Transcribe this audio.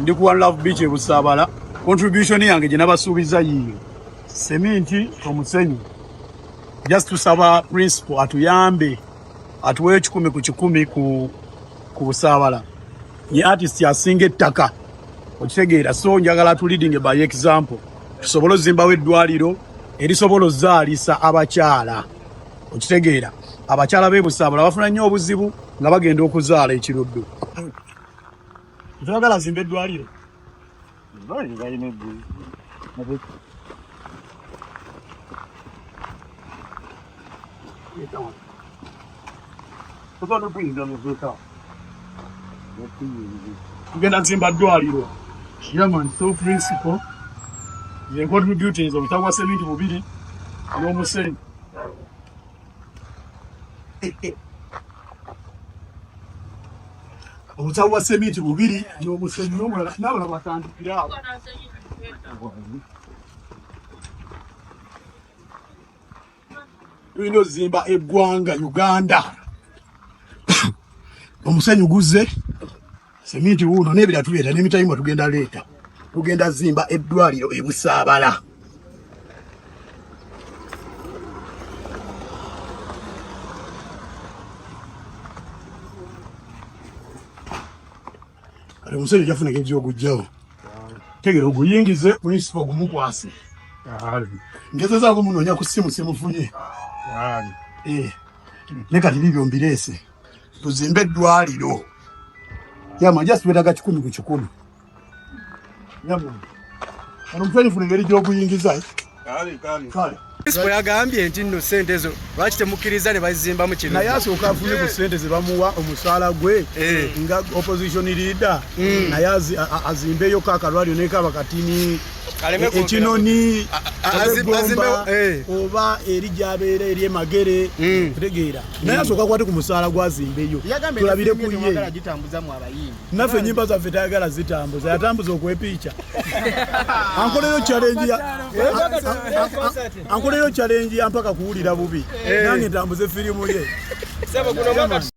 Ndi ku One Love Beach e Busaabala. Contribution yange gye nabasuubiza yiiyo. Seminti, omusenyu. Just tusaba principal atuyambe atuweeyo 100 ku 100 ku Busaabala. Ye artist asinga ettaka. Okitegeera, so njagala tu leading by example. Tusobole ozimbawo eddwaliro erisobola ozaalisa abakyala. Okitegeera, abakyala b'e Busaabala bafuna nnyo obuzibu nga bagenda okuzaala ekiruddu. Toyagala zimba eddwaliro? Tugenda zimba ddwaliro. Yeah man, so principal ye contributing obutabo bwa seminti bubiri n'omusenyu. Obutabo bwa seminti bubiri n'omusenyu n'omulala n'abalala batandikira awo. Tulina ozimba eggwanga Uganda. Omusenyu guzze, seminti wuuno n'ebirala tuleeta n'emitayimbwa tugenda leeta. Tugenda zimba eddwaliro e Busaabala. Kati omusenyu ojja kufuna engeri gy'ogugyawo. Tegera oguyingize principal gumukwase. Ngezezaako munoonya ku ssimu simufunye. Ne kati bibyo mbireese. Tuzimbe eddwaliro. Yama just twetaaga 100 ku 100. Yama. Kano omusenyu funa engeri gy'oguyingiza. Kale. Principal yagambye nti nno ssente ezo lwaki temukkiriza ne bazizimbamu kino? Naye asooka afune ku ssente ze bamuwa omusaala gwe nga opposition leader, naye azimbeyo ko akalwaliro nekaba katini ekinoni azimbewo, oba eri gyabeera eri emagere kutegeera, naye asooka akwate ku musaala gwazimbeyo tulabire ku ye. Gitambuzamu abayimbi. Naffe enyimba zaffe tayagala zitambuza, yatambuza okwepiica. Ankoleyo challenge ya ankoleyo challenge ya mpaka kuwulira bubi, nange ntambuze firimu ye.